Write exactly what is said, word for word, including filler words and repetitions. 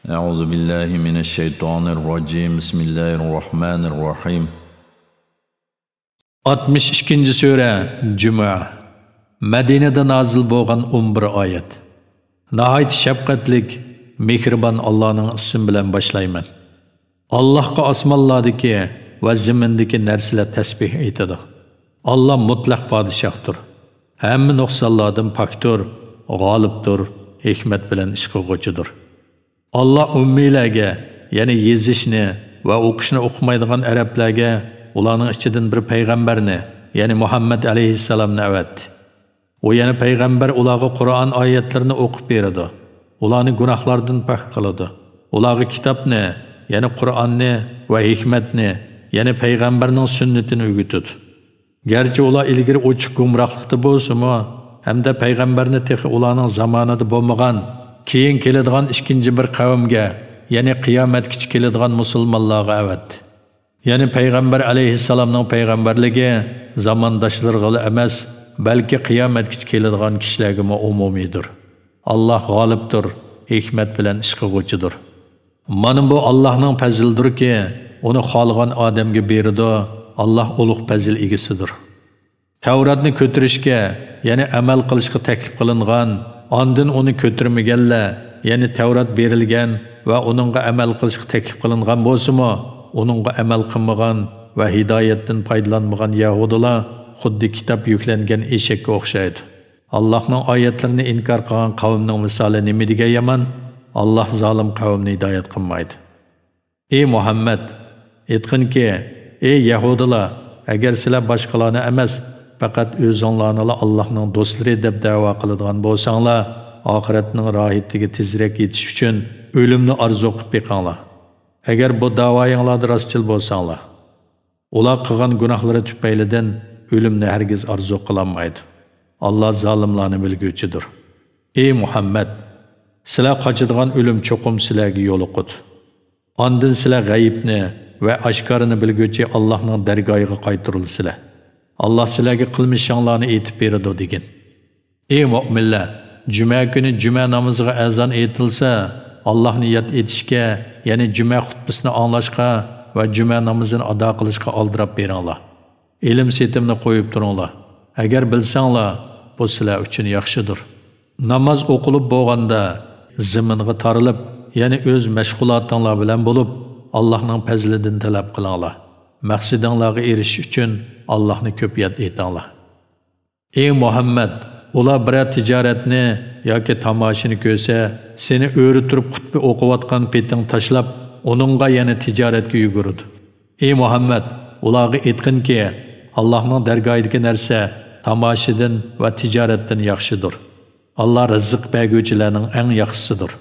أعوذ بالله من الشيطان الرجيم. بسم الله الرحمن الرحيم. ئاتمىش ئىككىنچى سۈرە، جۈمە. مەدىنىدە نازىل بولغان ئون بىر ئايەت. ناھايىتى شەپقەتلىك، مېھرىبان ئاللانىڭ ئىسمى بىلەن باشلايمەن. ئاللاھقا ئاسمانلاردىكى ۋە زېمىندىكى نەرسىلەر تەسبىھ ئېيتىدۇ. ئاللا مۇتلەق پادىشاھتۇر. ھەممە نۇقسانلاردىن پاكتۇر، غالىبتۇر، ھېكمەت بىلەن ئىش قىلغۇچىدۇر. ئاللا ئۈممىيلەرگە، يەنى يېزىشنى ۋە ئوقۇشنى ئۇقمايدىغان ئەرەبلەرگە ئۇلارنىڭ ئىچىدىن بىر پەيغەمبەرنى، يەنى مۇھەممەد ئەلەيھىسسالامنى ئەۋەتتى. ئۇ يەنە پەيغەمبەر ئۇلارغا قۇرئان ئايەتلىرىنى ئوقۇپ بېرىدۇ. ئۇلارنى گۇناھلاردىن پاك قىلىدۇ. ئۇلارغا كىتابنى، يەنى قۇرئاننى ۋە ھېكمەتنى، يەنى پەيغەمبەرنىڭ سۈننىتىنى ئۆگىتىدۇ. گەرچە ئۇلار ئىلگىرى ئوچۇق گۇمراھلىقتا بولسىمۇ، ھەمدە پەيغەمبەرنى تېخى ئۇلارنىڭ زامانىدا بولمىغان، كېيىن كېلىدىغان ئىككىنچى بىر قەۋمگە، يەنى قىيامەتكىچە كېلىدىغان مۇسۇلمانلارغا ئەۋەتتى. يەنى پەيغەمبەر ئەلەيھىسسالامنىڭ پەيغەمبەرلىكى زامانداشلىرىغىلا ئەمەس، بەلكى قىيامەتكىچە كېلىدىغان كىشىلەرگىمۇ ئومۇمىيدۇر. ئاللاھ غالىبتۇر، ھېكمەت بىلەن ئىش قىلغۇچىدۇر. مانا بۇ ئاللاھنىڭ پەزلىدۇركى، ئۇنى خالىغان ئادەمگە بېرىدۇ. ئاللاھ ئۇلۇغ پەزىل ئىگىسىدۇر. تەۋراتنى كۆتۈرۈشكە، يەنى ئەمەل قىلىشقا تەكلىپ قىلىنغان، ئاندىن ئۇنى كۆتۈرمىگەنلەر، يەنى تەۋرات بېرىلگەن ۋە ئۇنىڭغا ئەمەل قىلىشقا تەكلىپ قىلىنغان بولسىمۇ، ئۇنىڭغا ئەمەل قىلمىغان ۋە ھىدايەتتىن پايدىلانمىغان يەھۇدىيلار خۇددى كىتاب يۈكلەنگەن ئېشەككە ئوخشايدۇ. ئاللاھنىڭ ئايەتلىرىنى ئىنكار قىلغان قەۋمنىڭ مىسالى نېمە دېگەن يامان! ئاللاھ زالىم قەۋمنى ھىدايەت قىلمايدۇ. ئى مۇھەممەد، ئېيتقىنكى، ئى يەھۇدىيلار، ئەگەر سىلەر باشقىلارنى ئەمەس، پەقەت ئۆزۈڭلارنىلا ئاللاھنىڭ دوستلىرى دەپ دەۋا قىلىدىغان بولساڭلار، ئاخىرەتنىڭ راھىتىگە تېزرەك يېتىش ئۈچۈن ئۆلۈمنى ئارزۇ قىلىپ بېقىڭلار. ئەگەر بۇ داۋايىڭلاردا راستچىل بولساڭلار. ئۇلار قىلغان گۇناھلىرى تۈپەيلىدىن ئۆلۈمنى ھەرگىز ئارزۇ قىلالمايدۇ. ئاللا زالىملارنى بىلگۈچىدۇر. ئى مۇھەممەد! سىلەر قاچىدىغان ئۆلۈم چوقۇم سىلەرگە يولۇقىدۇ. ئاندىن سىلەر غەيىبنى ۋە ئاشكارىنى بىلگۈچى ئاللاھنىڭ دەرگاھىغا قايتۇرۇلىسىلەر. ئاللا سىلەرگە قىلمىشىڭلارنى ئېيتىپ بېرىدۇ، دېگىن. ئى مۆمىنلەر! جۈمە كۈنى جۈمە نامىزىغا ئەزان ئېيتىلسا، ئاللاھنى ياد ئېتىشكە، يەنى جۈمە خۇتبىسىنى ئاڭلاشقا ۋە جۈمە نامىزىنى ئادا قىلىشقا ئالدىراپ بېرىڭلار. ئېلىم-سېتىمنى قويۇپ تۇرۇڭلار. ئەگەر بىلسەڭلار، بۇ سىلەر ئۈچۈن ياخشىدۇر. ناماز ئوقۇلۇپ بولغاندا، زېمىنغا تارىلىپ، يەنى ئۆز مەشغۇلاتىڭلار بىلەن بولۇپ، ئاللاھنىڭ پەزلىدىن تەلەپ قىلىڭلار. مەقسىتىڭلارغا ئېرىشىش ئۈچۈن ئاللاھنى كۆپ ياد ئېتىڭلار. ئى مۇھەممەد! ئۇلار بىرەر تىجارەتنى ياكى تاماشىنى كۆرسە، سېنى ئۆرە تۇرۇپ خۇتبە ئوقۇۋاتقان پېتىڭ تاشلاپ، ئۇنىڭغا، يەنى تىجارەتكە يۈگۈرىدۇ. ئى مۇھەممەد! ئۇلارغا ئېيتقىنكى، ئاللاھنىڭ دەرگاھىدىكى نەرسە تاماشىدىن ۋە تىجارەتتىن ياخشىدۇر. ئاللا رىزىق بەرگۈچىلەرنىڭ ئەڭ ياخشىسىدۇر.